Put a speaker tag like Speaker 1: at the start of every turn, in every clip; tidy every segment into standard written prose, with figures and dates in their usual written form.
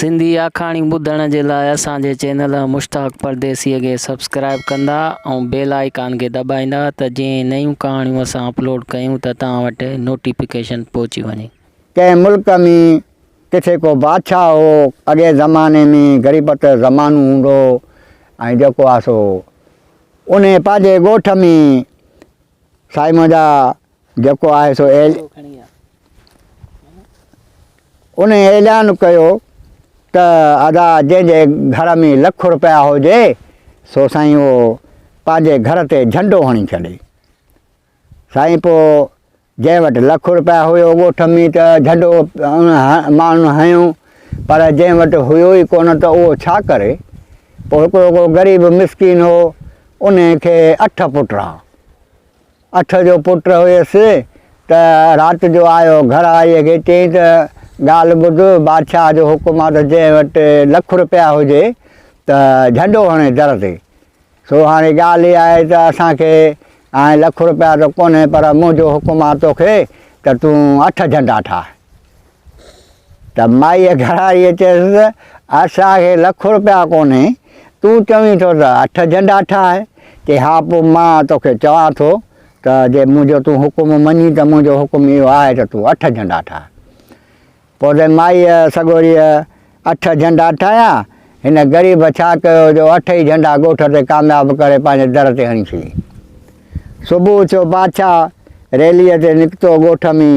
Speaker 1: سنڌي آکاڻيون ٻڌڻ جي لاء اسان جي چينل مشتاق پرديسي کي سبسڪرائب ڪندا ۽ بيل آئيڪان کي دٻائيندا ته جئين نيون ڪهاڻيون اسان اپلوڊ ڪيون ته توهان وٽ نوٽيفڪيشن پهچي وڃي.
Speaker 2: ڪنهن ملڪ ۾ ڪٿي ڪو بادشاهه هو، اڳئين زماني ۾ غريبت جو زمانو هوندو هو ۽ جيڪو آهي سو انهي پنهنجي ڳوٺ ۾ سائين منهنجا جيڪو آهي سو انهي اعلان ڪيو ته ادا جنهن جي گهر ۾ لک روپيا هجي سو سائين اهو پنهنجي گهر تي جهنڊو هڻي ڇڏي. سائين پوء جنهن وٽ لک روپيا هيو ڳوٺ ۾ ته جهنڊو ماڻهن هنيو پر جنهن وٽ هيو ئي ڪونه ته اهو ڇا ڪري. پوء هڪڙو ڪو غريب مسڪين هو انهي کي اٺ پٽ ها. اٺ جو پٽ هيس ته رات جو آيو گهر آئيء کي چيائين ته ڳالهه ٻڌ، بادشاهه جو حڪم آ ته جنهن وٽ لک رپيا هجي ته جهنڊو هڻي در تي. سو هاڻي ڳالهه اها آهي ته اسان کي هاڻي لک رپيا ته ڪونهي پر منهنجو حڪم آ توکي ته تون اٺ جهنڊا ٺاهه. ته مائيء گهراڙيء چيس ته اسان کي لک رپيا ڪونهي، تون چوين ٿو ته اٺ جهنڊا ٺاهه. چي ها پوء مان توکي چوان ٿو ته جي منهنجو تون حڪم مڃين ته منهنجو حڪم اهو آهي ته تون اٺ جهنڊا ٺاهه. پوء ته مائيء سڳوريء اٺ جهنڊا ٺاهيا. هن غريب ڇا ڪيو جو اٺ ئي جهنڊا ڳوٺ تي ڪامياب ڪري پنهنجي در تي هڻي ڇڏيائين. صبح ٿيو بادشاهه ريليء تي نڪتو ڳوٺ ۾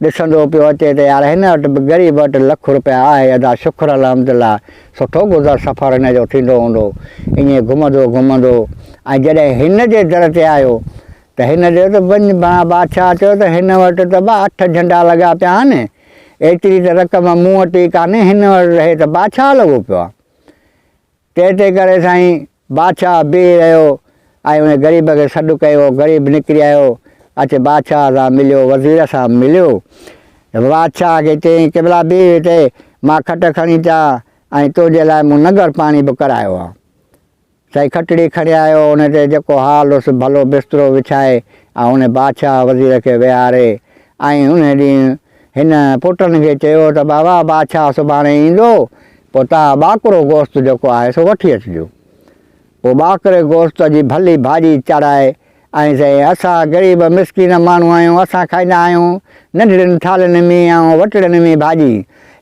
Speaker 2: ڏسندو پيو اچي ته يار هن وٽ به غريب وٽ لک روپيا آهي ادا شڪر الحمدالله سٺو گذر سفر هن جو ٿيندو هوندو ائين گهمندو گهمندو ۽ جڏهن هن جي در تي آيو ته هن چيو ته وڃ ڀڻا بادشاهه چيو ته هن وٽ ته ٻه اٺ جهنڊا لڳا پيا آهن ايتري ته رقم مون وٽ ئي ڪانهي هن وٽ رهي ته بادشاهه لڳو پيو آهي تنهن تي ڪري سائين بادشاهه بيهي رهيو ۽ ان غريب کي سڏ ڪيو، غريب نڪري آيو، اچي بادشاهه سان مليو، وزير سان مليو. بادشاهه کي چيائين قبلا بيهه هتي، مان کٽ کڻي اچان ۽ تنهنجي لاء مون ننگر پاڻي به ڪرايو آهي. سائين کٽڙي کڻي آيو، ان تي جيڪو حال هوس ڀلو بسترو وڇائي ۽ ان بادشاهه وزير کي ويهاري ۽ ان ڏينهن هن پٽن کي چيو ته بابا بادشاهه سڀاڻي ايندو، پوء توهان ٻاڪرو گوشت جيڪو آهي سو وٺي اچجو. پوء ٻاڪري گوشت جي ڀلي ڀاڄي چاڙهائي ۽ چيائين، اسان غريب مسڪين ماڻهو آهيون، اسان کائيندا آهيون ننڍڙين ٿالهين ۾ ۽ وٽڙين ۾ ڀاڄي.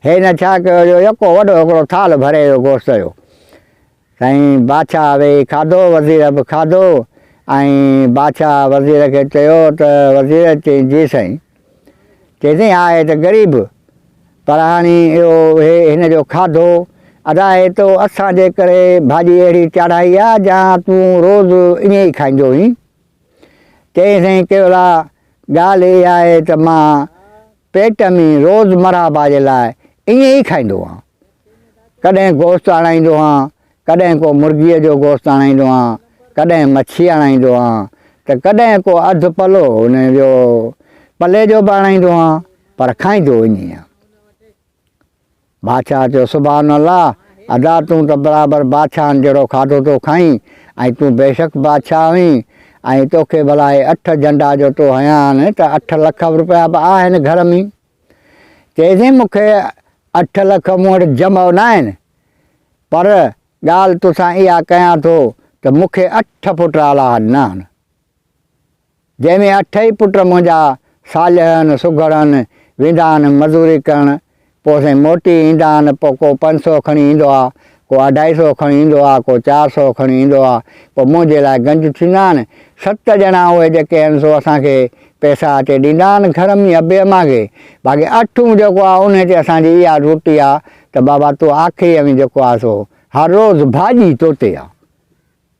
Speaker 2: هن ڇا ڪيو جو يڪو وڏو هڪڙو ٿالهه ڀري ويو گوشت جو. سائين بادشاهه ويهي کاڌو، وزير به کاڌو ۽ بادشاهه وزير کي چيو ته وزير چيائين جي سائين. چيائين سائين آهي ته غريب پر هاڻي اهو هي هن جو کاڌو ادا هي تو اسان جي ڪري ڀاڄي اهڙي چاڙهائي آ جا تون روز ائين ئي کائيندو هئين. چيائين سائين ڪيولا ڳالهه اها آهي ته مان پيٽ ۾ روز مرحبا جي لاء ائين ئي کائيندو هان. ڪڏهن گوشت آڻائيندو هان، ڪڏهن ڪو مرغيء جو گوشت آڻائيندو هان، ڪڏهن مڇي آڻائيندو هان ته ڪڏهن ڪو اڌ پلو ان جو پلي جو به آڻائيندو هان پر کائيندو ائين ئي هان. بادشاهه چيو، سبحان الله! ادا تون ته برابر بادشاهن جهڙو کاڌو ٿو کائين ۽ تون بيشڪ بادشاهه آهين ۽ توکي ڀلا اهي اٺ جهنڊا جو تو هنيا آهن ته اٺ لک رپيا به آهن گهر ۾. چيائين، مون کي اٺ لک مون وٽ جمع نه آهن پر ڳالهه توسان اها ڪيان ٿو ته مون کي اٺ پٽ الله ڏنا آهن. جنهن ۾ اٺ ئي پٽ منهنجا صالح آهن، سگهڙ آهن، ويندا آهن مزوري ڪرڻ، پوء سائين موٽي ايندا آهن، پوء ڪو پنج سئو کڻي ايندو آ، ڪو اڍائي سئو کڻي ايندو آ، ڪو چار سئو کڻي ايندو آ، پوء منهنجي لاء گنج ٿيندا آهن. ست ڄڻا اهي جيڪي آهن سو اسان کي پئسا اچي ڏيندا آهن گهر ۾ ابي امان کي، باقي اٺون جيڪو آ انهي تي اسان جي اها ڊيوٽي آ ته بابا تون آخري ۾ جيڪو آ سو هر روز ڀاڄي توتي آ.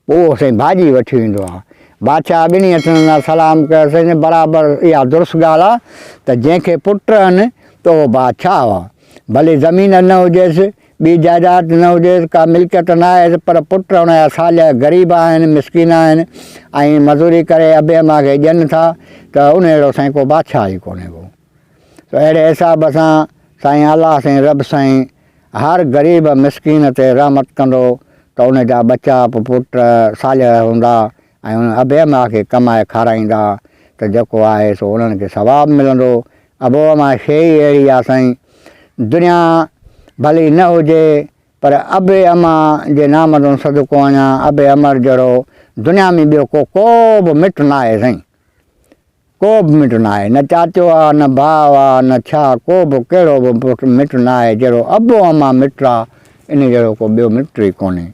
Speaker 2: پوء سائين ڀاڄي وٺي ويندو آ. بادشاهه ٻنهي هٿن سان سلام ڪيو سائين برابر اها درست ڳالهه آ ته جنهن کي پٽ آهن ته اهو بادشاهه آ. ڀلي زمين نه هجيس، ٻي جائداد نه هجيس، ڪا ملڪيت نه آهيس پر پٽ ان جا صالح غريب آهن، مسڪين آهن ۽ مزوري ڪري ابي امان کي ڏين ٿا ته ان اهڙو سائين ڪو بادشاهه ئي ڪونهي ڪو. سو اهڙي حساب سان سائين الله سائين رب سائين هر غريب مسڪين تي رحمت ڪندو ته ان جا ٻچا پٽ صالح هوندا ۽ ان ابي ماء کي ڪمائي کارائيندا ته جيڪو آهي سو انهن کي ثواب ملندو. ابو امان شيء ئي اهڙي آ سائين دنيا ڀلي نه هجي پر ابي امان جي نام تون صدقو آهيان، ابي امر جهڙو دنيا ۾ ٻيو ڪو ڪو به مٽ ناهي سائين. ڪو به مٽ ناهي، نه چاچو آ، نه ڀاء آ، نه ڇا، ڪو به ڪهڙو به مٽ ناهي، جهڙو ابو امان مٽ آ، ان جهڙو ڪو ٻيو مٽ ئي ڪونهي.